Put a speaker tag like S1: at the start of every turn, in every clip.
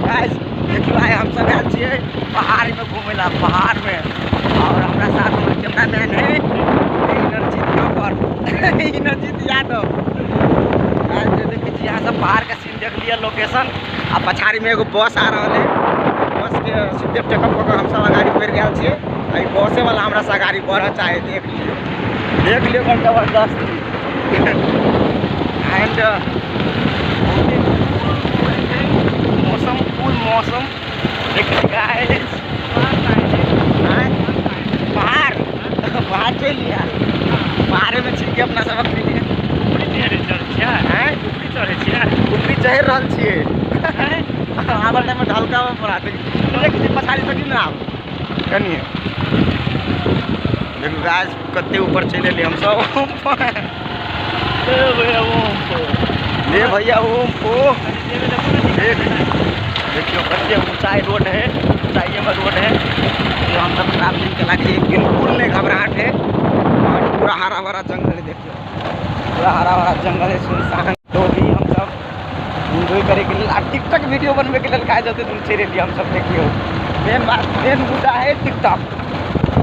S1: Guys देखियो आइ हम सब आयल छियै पहाड़ में घूमे ला, पहाड़ में। और हमरा साथ में कैमरामैन है इनरजीत पर इनरजीत यादव। गाइस देखै छी यहाँ सब पहाड़ के सीन देख लिअ लोकेशन। आ पछाड़ी में एगो बस आ रहल है, बस के सीधे टेकअप कऽ के हम सब अगाड़ी बढ़ि गेल छियै। आ ई बसे वाला हमरा से अगाड़ी बढ़ऽ चाहे, देख लियौ देख लियौ बड़ जबरदस्त। एंड मौसम फुल मौसम देखिए गाइस। पहाड़ पहाड़ चलि लिया, पहाड़े में छी अपना सबक लिए। ऊपरी चढ़ि रहल छियै, आबर टाइम में ढलकाबऽ पड़ा। देखै छी पछाड़ी तक ने आब कनिए। देखू गाइस कते ऊपर चलि एलियै हमसब। ले भैया ओम को देख देखियो कते ऊंचाई रोड है, ऊंचाई में रोड है। जो हम सब ट्रैवलिंग के लागे बिल्कुल नहीं घबराहट है। और पूरा हरा भरा जंगल है, देखियो पूरा हरा भरा जंगल है, सुनसान। तो भी हम सब एंजॉय करे के लिए टिकटॉक वीडियो बनवे के लिए गाइस जते दूर चलि एलियै हम सब। देखियो मेन बात मेन मुद्दा है टिकटॉक।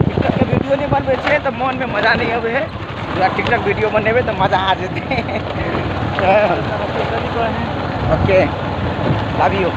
S1: टिकटॉक के वीडियो नहीं बनबै छियै तऽ मन में मजा नहीं अबै है। पूरा टिकटॉक वीडियो बनेबै तऽ मजा आ जेतै। Okay love you.